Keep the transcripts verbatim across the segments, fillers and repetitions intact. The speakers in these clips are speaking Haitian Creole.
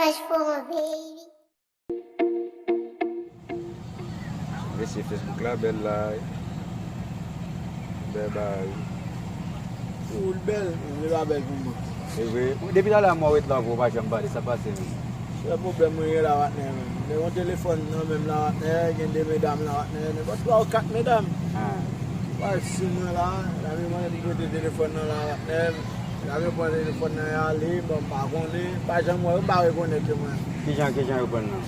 Cash for my baby. Mesye, Facebook la bèl la. Bèl bagay. Ou l bèl, men li pa bèl pou mwen. E vre. Depi talè a m wè w ret la, ou pa janm pale, sa pase menm? Sèl pwoblèm mwen gen la, patnè, menm. Lè yon telefòn nan menm la, patnè, gen de medam la, patnè, nenpòt twa ou kat medam. Ah. Ou pa sou mwen la, la menm mwen ki pote telefòn nan la, patnè. La menm pran telefòn nan y ale, bon, m pa konnen, m pa janm wè yo, m pa rekonèt yo, mwen. Kijan, kijan yo pran nan?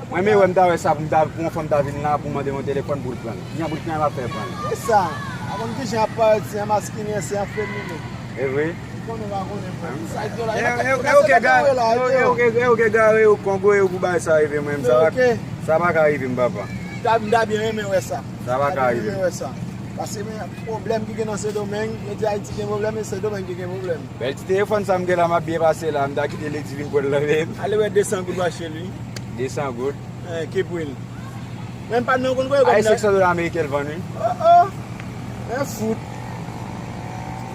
Mwen, men wè m ta wè sa pou m ta, pou yon fanm ta vin la, pou mande yon telefòn pou l pran l. Kijan pou l pran l, ap fè pran l? E sa, a konn kijan ap parèt, se an maskilen, se an feminen. E vre? Ou konnen, ou pa konnen, frè. Sa k gen la, e, e, e, ok, gare, e, ok, gare, yo Kongo, yo pou bay sa rive mwen, sa pa, sa pa ka rive m, papa. M ta, m ta byen renmen wè sa. Sa pa ka rive. M ta byen renmen wè sa. Paske men pwoblèm ki gen nan Sendomeng, yo di Ayiti gen pwoblèm, e Sendomeng ki gen pwoblèm. Bèl ti telefòn sa m gen la, m ap byen pase la, m ta kite Lady vin pran l nan men m. Ale wè de san goud mache li. De san goud. Eh, ki pri l? Men pa nan konn kote. Ay, senk san dola ameriken l vann, wi. Oh, oh. Men fout.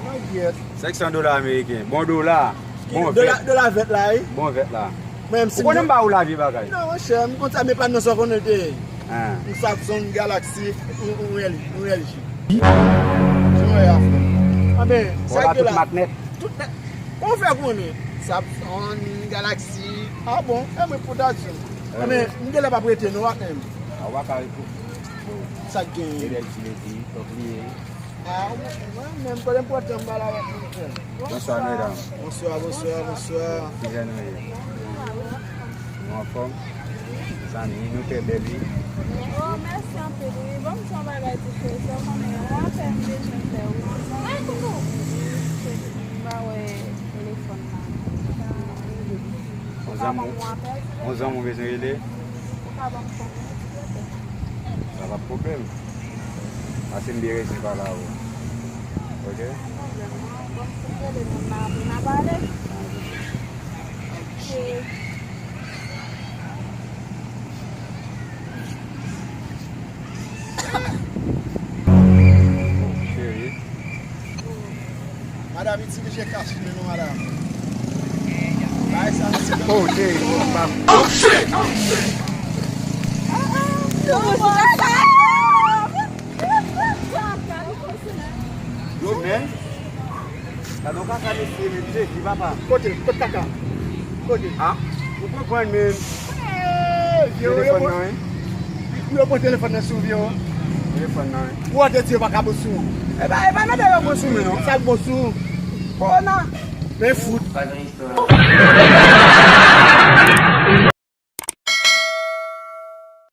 Nan gyèt. Senk san dola ameriken. Bon dola. Bon vèt. Dola, dola vèt la, wi. Bon vèt la. Ou konnen m ba ou la, vye bagay. Non, monchè, m konn sa, men pa nan sa w konnen l te ye. Ah. M Samsung Galaxy, ou, ou L G, ou L G. Jan w wè a, frè. Anben, sa la, tout mat nèt. Tout nèt. Kòman w fè konnen? Samsung, Galaxy. Ah bon? E mwen pwodaksion. Anben, m genlè p ap rete non, ak menm. Ah, w pa ka rete. Sa k genyen? L G, L G, tonk li ye. Ah, mwen menm, kote m pran tan m pale avèk nou, frè. Bonswa, medam. Bonswa, bonswa, bonswa. Kijan nou ye? Nou anfòm? Zanmi, nou trè bèl, wi. Oh, mèsi anpil, wi. Ban m di yon bagay tou, cheri. Sa w konnen, yon apèl m bezwen fè, wi. Mwen koukou. M pa wè telefòn nan. Ou ka ban m yon apèl, silvouplè? Yon zanmi w bezwen rele? Ou ka ban m kòb mwen, silvouplè? Sa pa pwoblèm. Pase m byen resi pale avè w. Ok? Pa pwoblèm, non. Bon, si w rele moun nan apre n a pale. Ok. Cheri. Madanm, itilize kach li non, madanm. Bay sa, mesye. Oh, cheri. Oh, shit! Oh, shit! Yo, men. Gade yon kaka mesye, men, Jezi, papa. Kote? Kote kaka? Kote? Ah, ou konprann, men. Telefòn nan, wi. Yo pran telefòn nan sou ou, vye. Telefòn nan, wi. Ou wè te di yo pa ka bon sou ou. E pa, e pa nan de yo bon sou mwen, non. Sa k bon sou ou? Kowona. Men fout. Pa gen istwa.